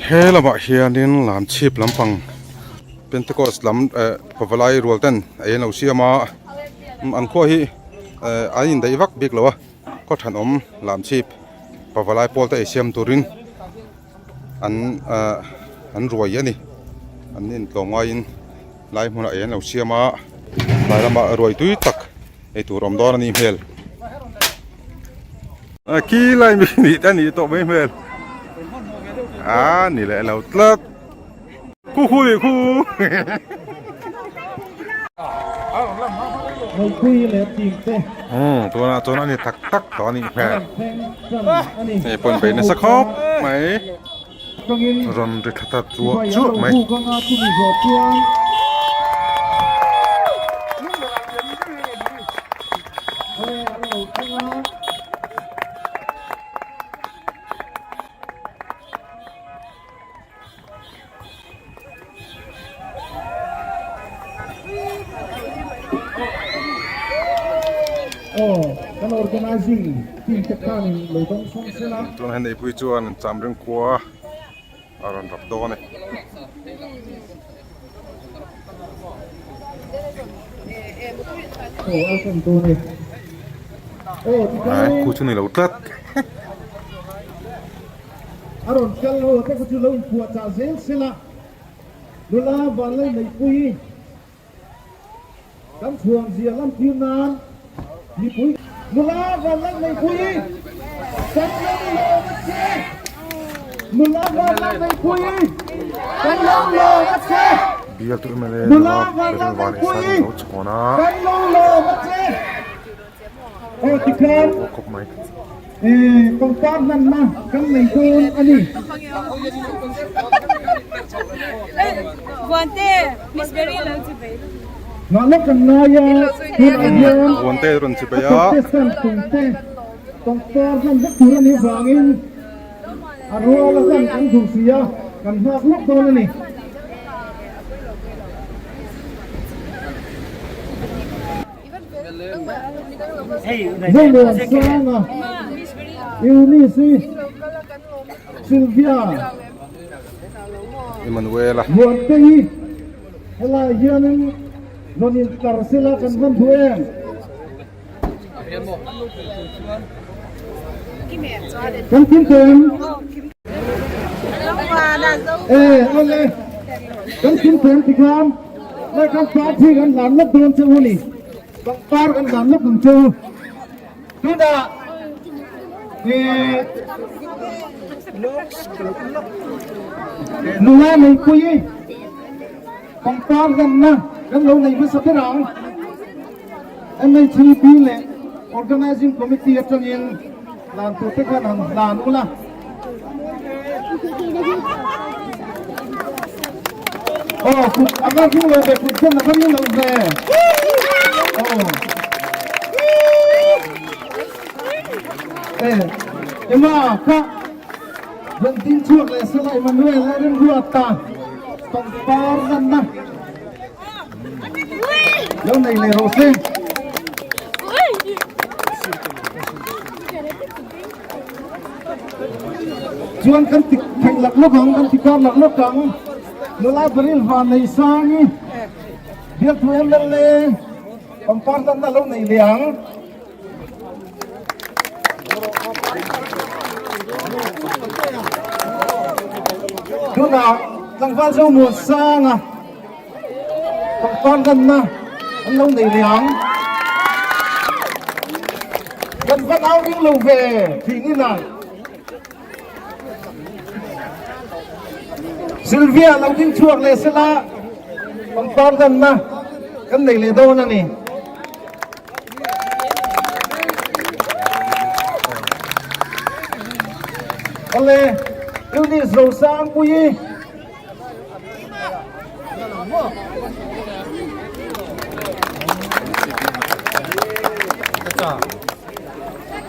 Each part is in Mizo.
He lamah hianin lamchhip lampang Pentecost lam eh pavalai rual ten ei an lo siam a an khua hi eh an indaih vak bik lo a khaw thenawm lamchhip pavalai pawl te ei siam turin an ah an ruai a ni an intlawm ngaiin lai hmunah ei an lo siam a tlai lamah ruai tui tak ei tur awm dawn a nih hmel a khi lai mi nih te a nih tawh mai hmel a ni leh lo tlat khu khu nih khu. Umm tunah chuan a ni tak tak tawh a nih hmel hei pawh in bei nasa khawp mai rawn ri thla ta chuah chuah mai. Tuna hei neihpui chuan Chamring khua a rawn rap dawn a ni. Khu chu ni lo tlat. A rawn kal ho te kha chu lo inphuah chah zel sela, nula Vanlei Neihpui kan chhuan zia lam tir nan mipui Nula Vanlei Neihpui kan lo lawm a che Nula Vanlei Neihpui kan lo lawm a che Bialtu mla Nula nula Vanlei Beril Vanlei Neihpui Sang lo chhawn a. kan lo lawm a che Aw tikhan Khawp mai. Pangpar hmanna kan nei dawn a ni. Nghahna kan ngai a, tunah hian a contestant tumte pangpar hman vek tur a nih vangin a rual a hlan kan duh si a, kan nghak lawk dawn a ni. Zomuansanga, Eunice, Sylvia, Emanuela. Muantei, helai hianin rawn intlar sela kan rawn duh em? Kan kim tawh em? E, awle, kan kim tawh em tikhan lai kan party kan hlan lawk dawn che u ni. Pangpar kan hlan lawk ang che u. Tunah e nula neipui pangpar hlanna kan lo nei hmasa ber ang. MHEP leh Organizing Committee atangin hlan tur te khan han hlan ula. Aw kut a va ring lo ve kut hian a va ring lo ve. Aw. Eh, Emma kha rawn ding chhuak leh sela Emmanuel a rimruat ta pangpar lanna. Lo nei leh rawh se. Chuan kan ti theih lak lawk ang, kan ti kar lak lawk ang. Nula Baryl van nei sang i bialtu MLA pangpar lanna lo nei leh ang. Tunah tlangval zo muan sanga pangpar lanna an lo nei leh ang. Kan va nau ring lo ve thin ina. Sylvia lo ding chhuak leh sela pangpar lanna kan nei leh dawn a ni. Awle, Eunice Rosangpuii.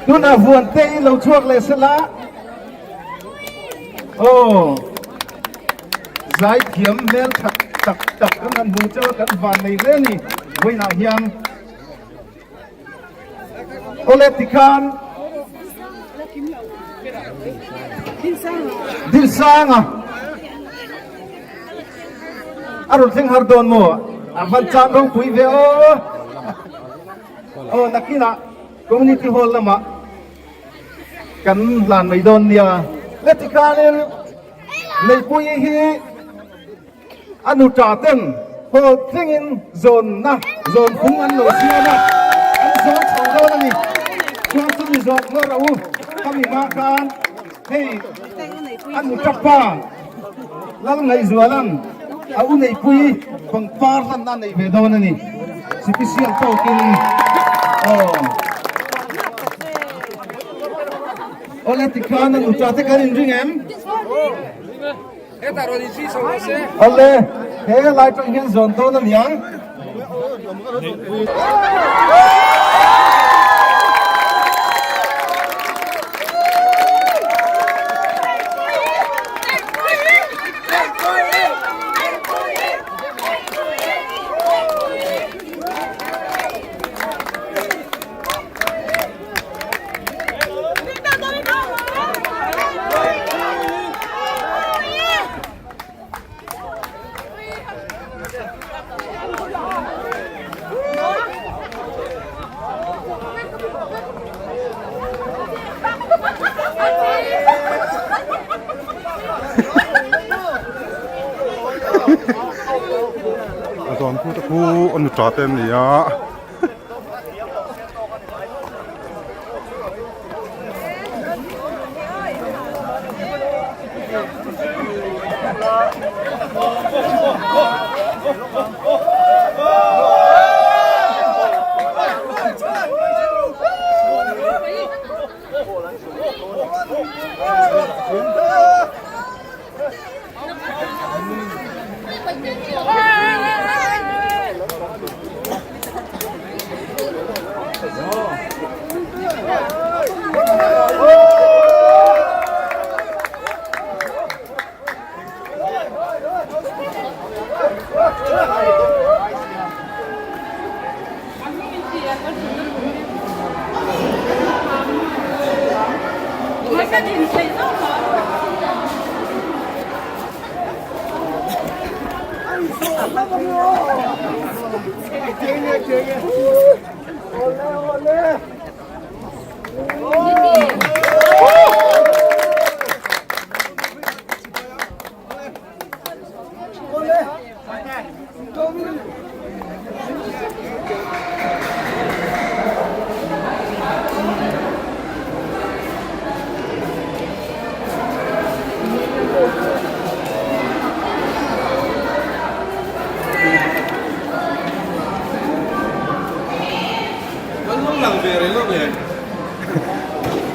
Tunah vuan te i lo chhuak leh sela. Aw, zai thiam hmel that tak tak kan han hmu cheu a, kan van nei hle a ni vawiinah hian. Awle tikhan Dinsanga. A rawn thleng har dawn maw? A van chang ropui ve aw. Aw nakinah community hall lamah kan hlan mai dawn nia. Heti khanin Neihpuii hi a nuṭa ten hall thlengin zawnna zawn phung an lo siam a, an zawn chho dawn a ni. Chuan chumi zawk ngawr a u, khami hma khan hei a nuṭa pa Lalngaihzuala'n a u Neihpuii pangpar hlanna a nei ve dawn a ni. Sipisial tawkin aw. Awle tikhan a nuṭa te kan inring em? Awle, he lai tang hian zawn dawn a niang. A zawn khu te khu a nu tha te an ni a.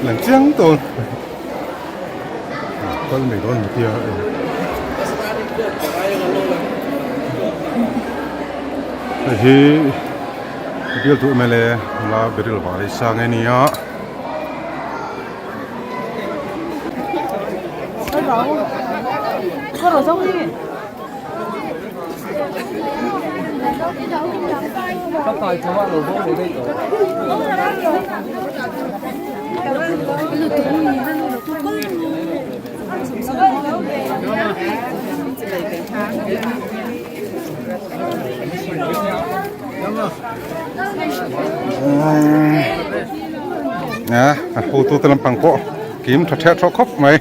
Lang chiang tawn. Kal mai dawn tia hei hi bial duh mele la beril var hi sang a nia. A hotu te lampang pawh kim tha theh thawh khawp mai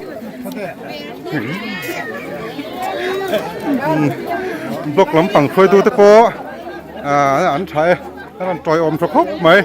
block lampang hruaitu te pawh an tha e an rawn tawiawm tha khawp mai.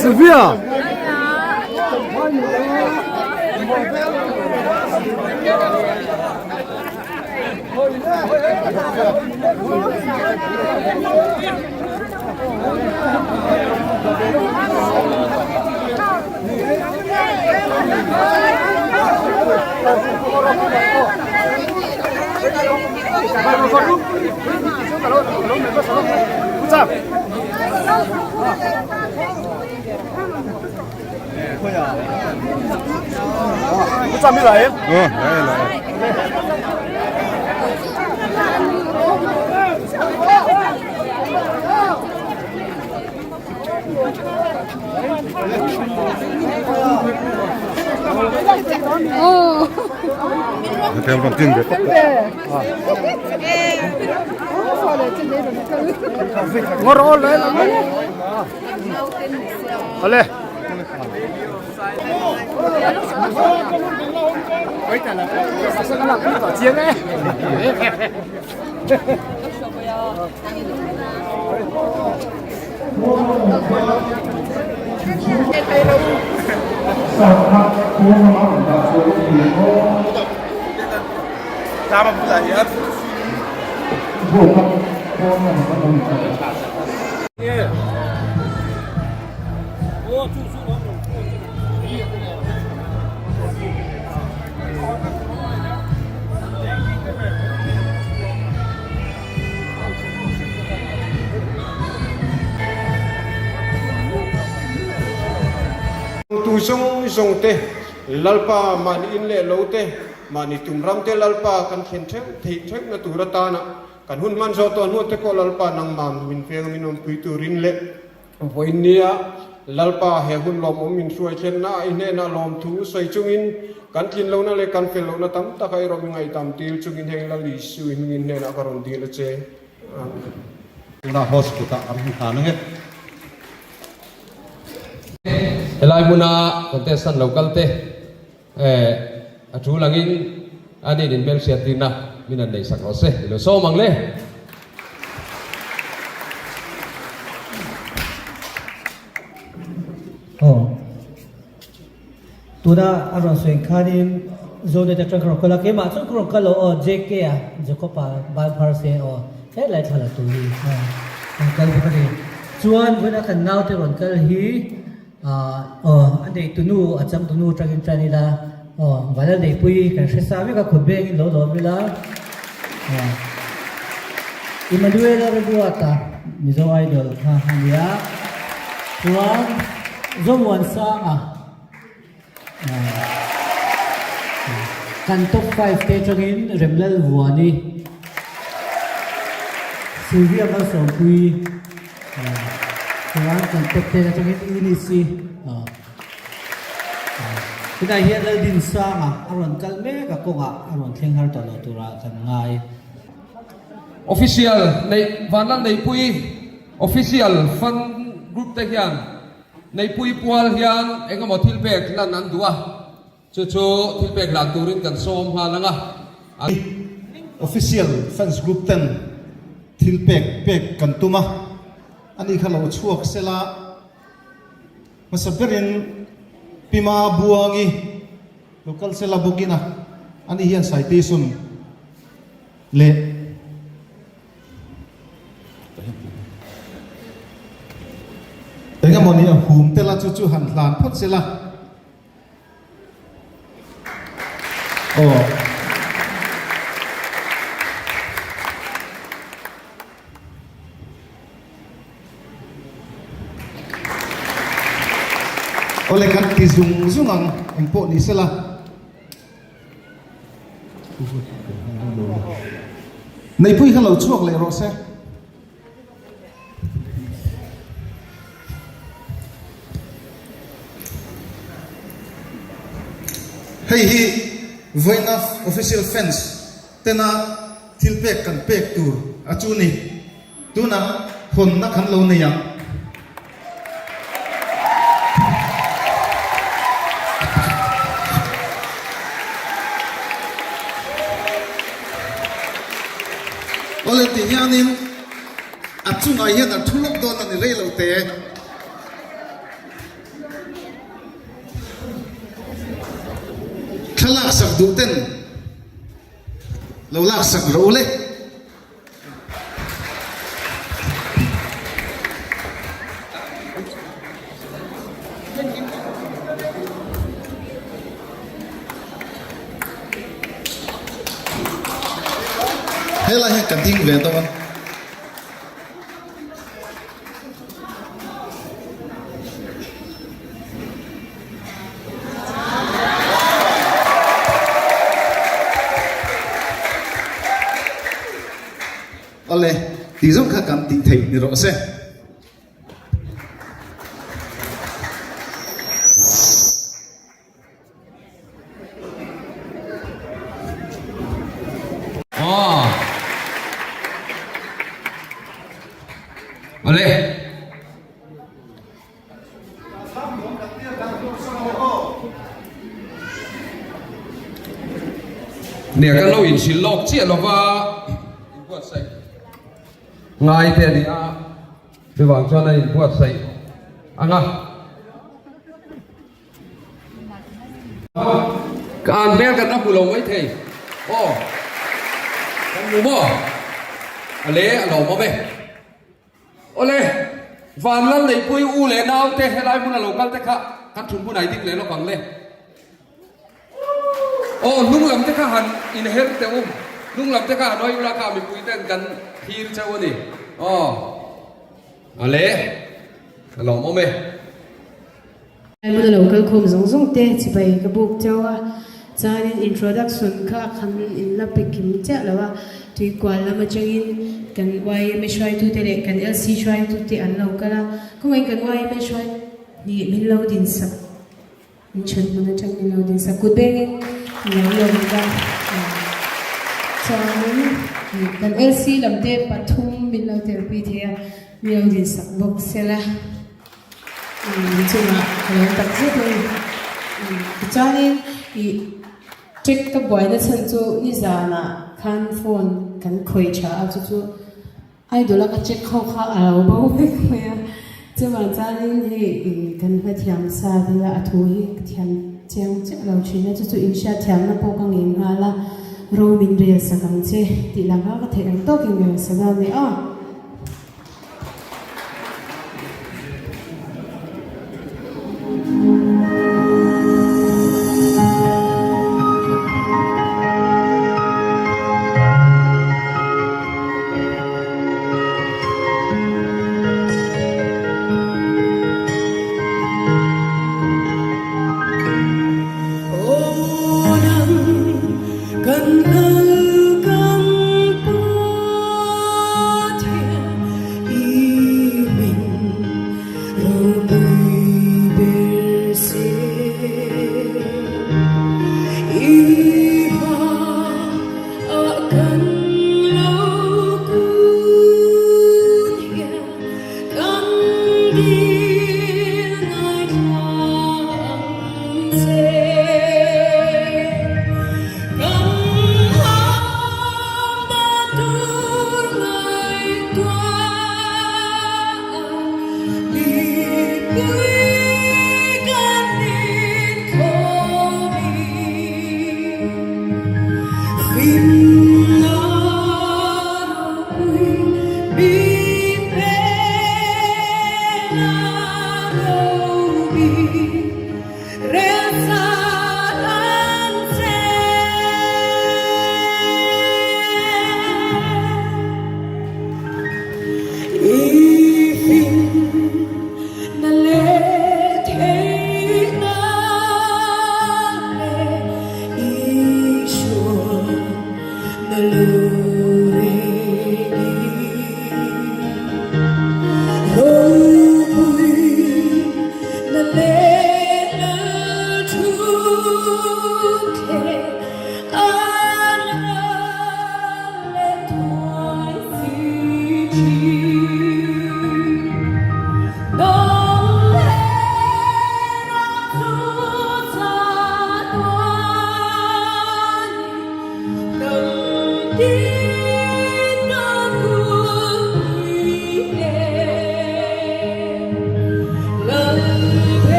Sylvia! Tu zawng zawng te Lalpa mahni in leh lo te, mahni tum ram te Lalpa kan thlen theuh theih theuhna tur atana kan hun hman zawh tawh hnuah te pawh Lalpa nangmah min veng a min awmpui turin leh vawiin nia Lalpa he hun lawmawm min hruai thlenna a i hnenah lawmthu sawi chungin kan tlin lohna leh kan fel lohna tam taka erawh mi ngaihdam tir chungin heng Lal Isu i hnungin hnenah ka rawn dil a che. Amen. Tuna hospital ah an hmu hna nge. Helai hmuna contestant lo kal te a tul angin an in inhmelhriat tirna min han neihsak rawh se ilo sawm ang le. Aw. Tuna a rawn sawi khanin Zonet atang ka rawn kal a, keimah chuan ka rawn kal lo aw, JK a, Jacob-a ban phar se aw, helai thla la tur hi rawn kal bawk a ni. Chuan vawiina kan naute rawn kal hi aw a neihtunu, a changtunu atangin tan ila aw Vanlalneihpui kan hre sa vek a, kut bengin lo lawm ila aw Emmanuel-a Rebuata Mizo Idol kha a ni a, chuan Zomuansanga. Kan top 5 te atangin Remlal Vuani, Sylvia Malsawmpuii, chuan kan top 10 atangin Eunice-i, tunah hian Laldinsanga a rawn kal mek a, kawngah a rawn thleng har tawh lo turah kan ngai. Official neih Vanlal Neihpuii Official Fund Group te hian Neihpui pual hian eng emaw thil pek lan an duh a, chu chu thil pek lan turin kan sawm nghal ang a. An. Official fans group ten thil pek pek kan tum a, ani kha lo chhuak sela hmasa berin Pima Buangi lo kal sela bawkin a, ani hian citation leh. Eng emawni a hum tel a chu chu han hlan phawt sela. Aw. Awle kan ti zung zung ang eng pawh ni sela. Neipui kha lo chhuak leh rawh se. Hei hi vawiina official fans tena thil pek kan pek tur a chu ni. Tunah hawnna kan lo nei ang. Awle ti hianin a chungah hian an thu lawk dawn a ni rei lo te. Thlalak sak duh ten lo lak sak ro le. Helai hian ka ding ve dawn. Awle, tih zawng kha kan tih theih ni rawh se. Awle. Nia kan lo inhrilh lawk chiah lova inbuatsaih ngai te a ni a, chuvang chuan a inbuatsaih ang a. Ka an hmel kan la hmu lo mai thei aw kan hmu maw a le a lawmawm e. Awle, Vanlal Neihpui u leh naute helai hmuna lo kal te kha kan thun hmun ai ding leh lawk ang le. Aw, hnung lam te kha han inher teh u, hnung lam te kha han hawi ula kha mipui ten kan thlir cheu a ni. Aw, awle, ka lawmawm e. Helai hmuna lo kal khawm zawng zawng te chibai ka buk cheu a, chuanin introduction kha khan in la pe kim chiah lo a, tuikual lam atangin kan yma hruaitute leh kan LC hruaitute an lo kal a, kawngaiin kan yma hruai nih min lo dinsak min chhan hmun atang min lo dinsak kut bengin min lo lawm bawk a, chuanin kan LC lam te pathum min lo telpui thei a, min lo dinsak bawk sela. Chungah ka lo tak zet a ni. Tichuanin ih check ka buaina chhan chu nizanah khan phone kan khawih tha a, chu chu idol a ka check ho kha a lo bo vek mai a. Chuvang chuanin hei kan hmathiam sa vel a, a thu hi ka thiam chiang chiah lo thin a, chu chu inhriatthiamna pawh ka ngei nghal a, ro min rel sak ang che tih laka ka theih ang tawkin rel sak a ni a.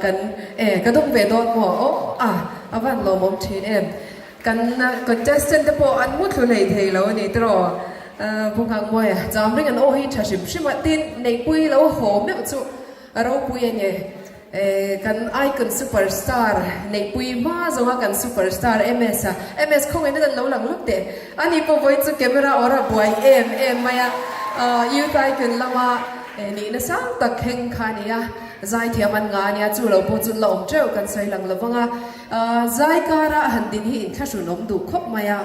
Kan e ka dawng ve dawn maw? Aw a a van lawmawm thin em. Kan contestant te pawh an mu thlu hlei thei lo a ni tiraw? Pu Nghakmuaia cham ring an aw hi tha hrim hrim a, tin Neihpui lo haw meuh chu a ropui a ni. Kan icon super star Neihpui hma zawnga kan super star MS a, MS khawngaihna dan lo lang lawk teh. Ani pawh vawiin chu camera awr a buai em em mai a, youth icon lama nihna sang tak thleng kha a ni a, zaithiam an ngah a nia, chu lo pawh chu la awm teuh kan sawi lang lo vang a. Zai kara han din hi inthlahrun awm duh khawp mai a,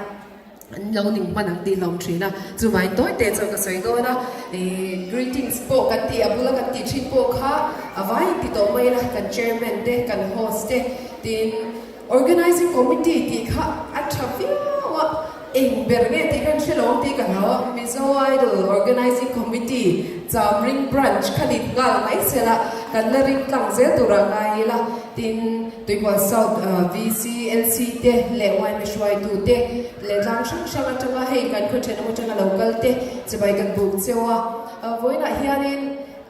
an lo ning hman ang tih hlawm thin a, chuvangin tawi te chuan ka sawi dawn a, ih greetings pawh kan tih a bula kan tih thin pawh kha a vai inti tawh mai ila, kan chairman te, kan host te tin organizing committee tih kha a tha viau a, eng ber nge tih khan hre lo ang tih ka hlau a, Mizo Idol organizing committee Chamring branch kha nih nghal mai sela kan la ring tlang zel turah ngai ila tin. Tuihual South VC, LC te leh yma hruaitu te leh tlang hrang hrang atanga hei kan khaw thenawm atanga lo kal te chibai kan buk cheu a. Vawiinah hianin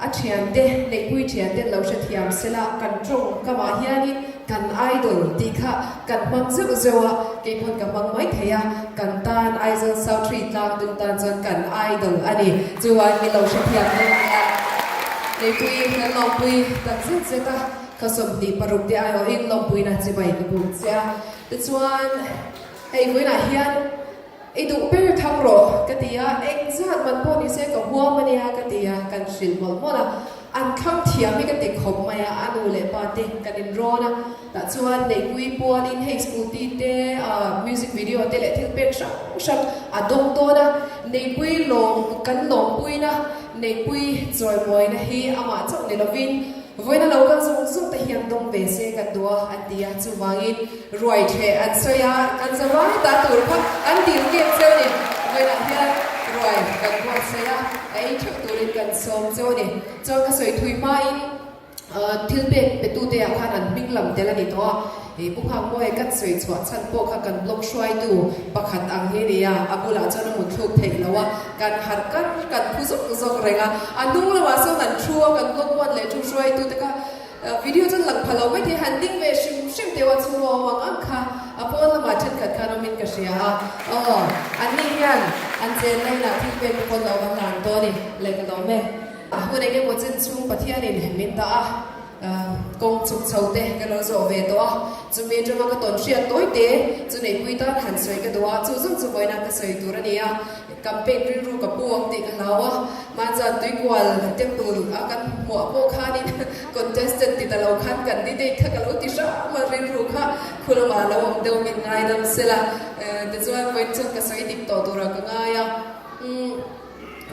a thiante, neihpui thiante an lo hrethiam sela kan tawng kamah hianin kan idol tih kha kan hmang zeuh zeuh a, keipawn ka hmang mai thei a, kan tan Aizawl South Hree tlang dung tan chuan kan idol a ni. Chuan min lo hrethiam dawn nia. Neihpui kan lawmpui tak zet zet a. Ka 26 te aiawhin lawmpuina chibai ka buk che a, tichuan hei vawiinah hian i duh ber thang rawh ka ti a, engzat man pawh ni se ka huam a nia ka ti a, kan hrilh mawlh mawlh a, an thlang thiam hi ka ti khawp mai a, a nu leh pa te kan inrawn a, tah chuan neihpui pualin hei scooty te music video te leh thil pek hrang hrang a dawng dawn a, neihpui lawm kan lawmpuina neihpui chawimawina hi amah chauh ni lovin Vawiina lo kal zawng zawng te hian dawng ve se kan duh a, an ti a, chuvangin ruai ṭheh an sawi a, kan za vai ta tur kha an dil kep cheu a ni. Vawiinah hian ruai kan buatsaih a, a ei ṭheuh turin kan sawm cheu a ni. Chuan ka sawi thui hmain thil pek petute ah khan an hming lam tel a ni tawh a, Ih Pu Nghakmawia kan sawi chhuah chhan pawh kha kan blog hruaitu pakhat ang hi a ni a, a bulah chuan a mutthluk theih lo a, kan harh kar kan phu zawk zawk reng a, a hnung lamah sawn an thu a, kan blog one leh two hruaitu te kha video chuan lang pha lo mai thei, han ding ve hrim hrim teuh a chhunga awm ang ang kha a pawn lamah thenkhat khan awmin ka hria a, aw anni hian an chen lainah thil pek te pawn lo va hlan dawn i leh ka lawm e. A hun engemaw chin chhung Pathianin min dah a. Kawng chhuk chho te ka lo zawh ve tawh a, chumi atanga ka tawn hriat tawi te chu neihpui tan han sawi ka duh a, chu zawng chu vawiina ka sawi tur a ni a, campaign rilru ka pu ang tih ka hlau a, hmanzan tuikual temple a kan hmuah pawh khanin contestant ti ta lo khan candidate kha ka lo ti hram a, rilru kha khu lamah lo awm deuh min ngaidam sela, tichuan vawiin chuan ka sawi dik tawh turah ka ngai a.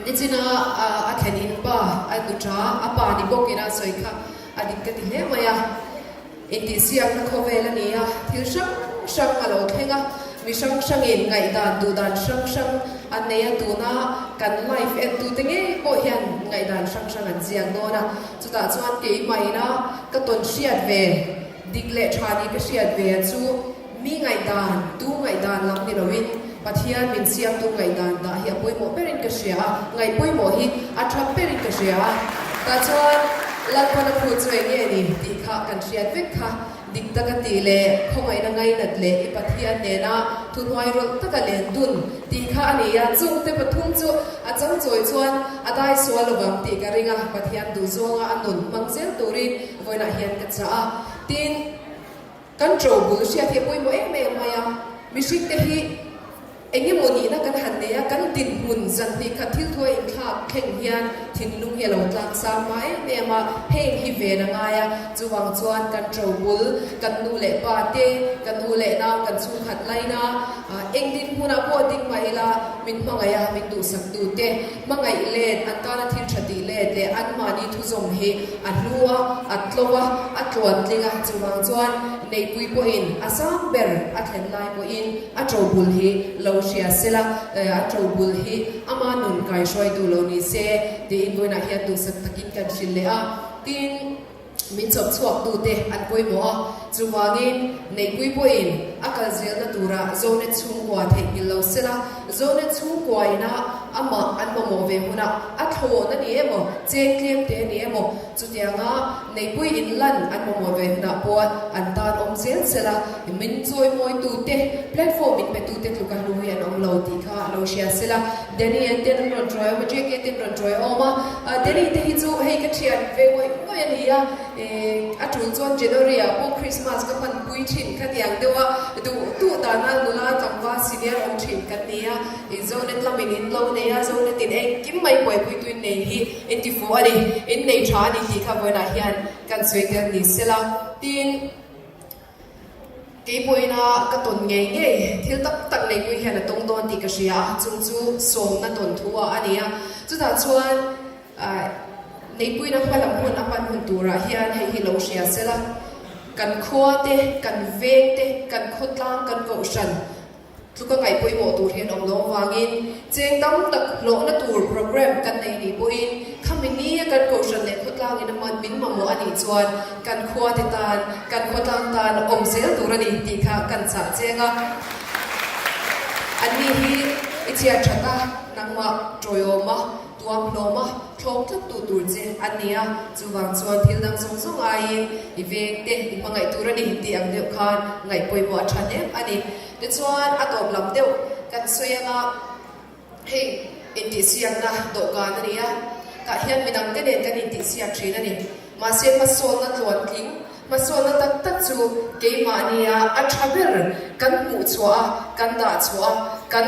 Nichina a thlen in pa a nu tha, a pa ni bawkin a sawi kha a dik ka ti hle mai a. Intihsiakna khawvel a ni a, thil hrang hrang a lo thleng a, mi hrang hrangin ngaihdan duh dan hrang hrang an nei a, tuna kan live entute ngei pawh hian ngaihdan hrang hrang an ziak dawn a, chutah chuan keimahina ka tawn hriat ve dik leh tha ni ka hriat ve a chu. Mi ngaihdan, tu ngaihdan lam ni loin Pathian min siamtu ngaihdan dah hi a pawimawh berin ka hria a, ngaih pawimawh hi a tha berin ka hria a. Tah chuan Lalpan a phut chu eng nge ni tih kha kan hriat vek kha. Dik taka tih leh khawngaihna ngainat leh i Pathian nena thuhnuai rawlh taka len dun tih kha a ni a, chungte pathum chu a chang chawi chuan a dai sual lovang tih ka ring a, Pathian duhzawnga a nun hmang zel turin vawiinah hian ka chah a. Tin. Kan ṭo bul hriat hi a pawimawh em em mai a, mihringte hi eng emaw nihna kan han nei a, kan dinhmun zanhnih khat thil thu a inthlak thleng hian thinlung hi a lo tlak sang hma em em a, heng hi ven a ngai a, chuvang chuan kan ṭo bul, kan nu leh pa te, kan u leh nau, kan chhungkhat laina eng dinhmunah pawh ding mah ila min hmangaih a, min duhsak tu te hmangaih let, an tana thil ṭha tih let leh anmahni thuzawm hi a hlu a, a tlo a, a tluan tling a, chuvang chuan Neihpui pawhin a sang ber a thlen lai pawhin a ṭo bul hi lo hria sela, a ṭo bul hi ama nun kaihruaitu lo ni se tiin vawiinah hian duhsak takin kan hrilh leh a, tin. Min chawp chhuaktute an pawimawh a, chuvangin Neihpui pawhin a kal zelna turah Zonet chhungkua theihnghilh lo sela, Zonet chhungkua ina amah an mamawh ve hunah a thlawn a ni emaw, cheng tlem te a ni emaw, chutianga Neihpui inlan an mamawh ve hunah pawh an tan awm zel zel a, min chawimawitute, platform in petute tluka hlu hi an awm lo tih kha a lo hria sela. Danny an ten an rawn tawi awm a, JK ten rawn tawi awm a, Danny te hi chu hei ka thian ve ngawih ngawih a ni a, a tul chuan January ah pawh Christmas ka hmanpui thin khatiang deuh a, duh duh dana nula tlangval senior awm thin kan ni a, Zonet lamin in lo nei a, Zonet in engkim mai buaipuitu in nei hi. In ti fuh a ni, in nei tha a ni tih kha vawiinah hian kan sawi tel ni sela. Tin, keipawhina ka tawn ngei ngei thil tam tak neipui hian a tawng dawn tih ka hria a, chung chu sawmna tawn thu ah a ni a. Chutah chuan neipuina hma lam hun a hman hun turah hian hei hi lo hria sela, kan khua te, kan veng te, kan khawtlang, kan kohhran, Tluka ngaih pawimawh tur hi an awm lo avangin cheng tam tak hlawhna tur program kan nei nih pawhin khami nia kan kohhran leh khawtlangin a hman min mamawh a nih chuan kan khuate tan, kan khawtlang tan awm zel tur a ni tih kha kan chah cheng a. Anni hi i chhiat that a, nangmah tawiawm a, tuam hlawm a, thlawm tlat tu tur che an ni a, chuvang chuan thil dang zawng zawng aiin i veng te i hmangaih tur a ni tih ang deuh khan ngaih pawimawh a tha hnem a ni. Tichuan a tawp lam deuh kan sawi anga hei intihsiakna dawhkan a ni a, tah hian midangte nen kan intihsiak thin a ni. Mahse hmasawnna tluantling, hmasawnna tak tak chu keimahnia a tha ber kan hmuh chhuah a, kan dah chhuah a, kan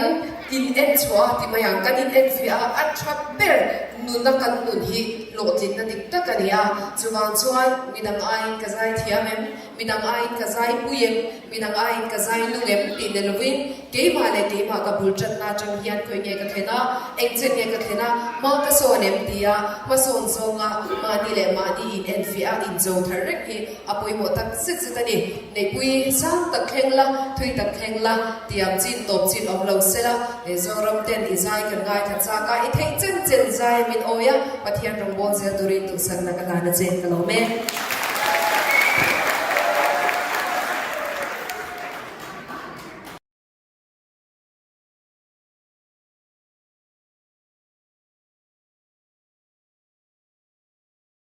in en chhuah a ti mai ang, kan in en fiah a, a tha ber nuna kan nun hi hlawhtlinna dik tak a ni a. Chuvang chuan midang aiin ka zai thiam em? Midang aiin ka zai pui em? Midang aiin ka zai nung em? tih ni lovin keimah leh keimah ka bul tatna atang hian khawi nge ka thlen a, eng chen nge ka thlen a, hma ka sawn em tia hmasawn zawnga mahni leh mahni in enfiah a inzo thar reng hi a pawimawh tak zet zet a ni. Neihpui sang tak thleng la, thui tak thleng la, tiam chin tawp chin awm lo sela, Zoram ten i zai kan ngaithla chak a, i theih chen chen zai min awi a, Pathian rawngbâwl zel turin duhsakna ka hlan a che, ka lawm e.